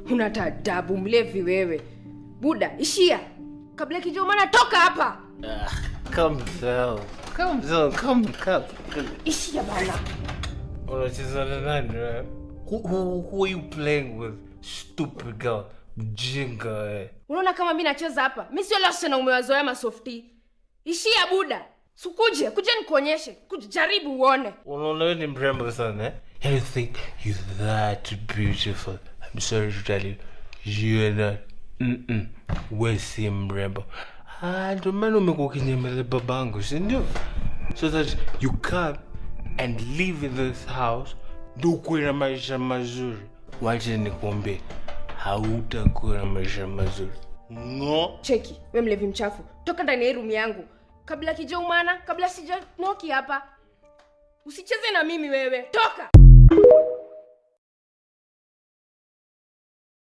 Huna adabu, mlevi wewe. Buda, ishia. Kabla kijaumana, toka hapa. Calm down. Calm down. Come, come. Ishia bana. Unacheza na nani, right? Who are you playing with? Stupid girl. Mjinga, eh. Unaona kama mi nacheza hapa? Mi sio leo na umewazoea masofti. Ishia buda. Sukuje, kuja nikuonyeshe. Kuja jaribu uone. Unaona wewe ni mrembo sana, eh? You think you're that beautiful. I'm sorry to tell you, you're not. Wewe si mrembo. Ah, ndio maana umekuwa ukinyemelea babangu, si ndio? So that you come and live in this house, ndio ukuwe na maisha mazuri. Wacha nikuambie, hautakuwa na maisha mazuri. Ngo. Cheki, we mlevi mchafu. Toka ndani ya room yangu. Kabla kijaumana, kabla sija noki hapa. Usicheze na mimi wewe. Toka.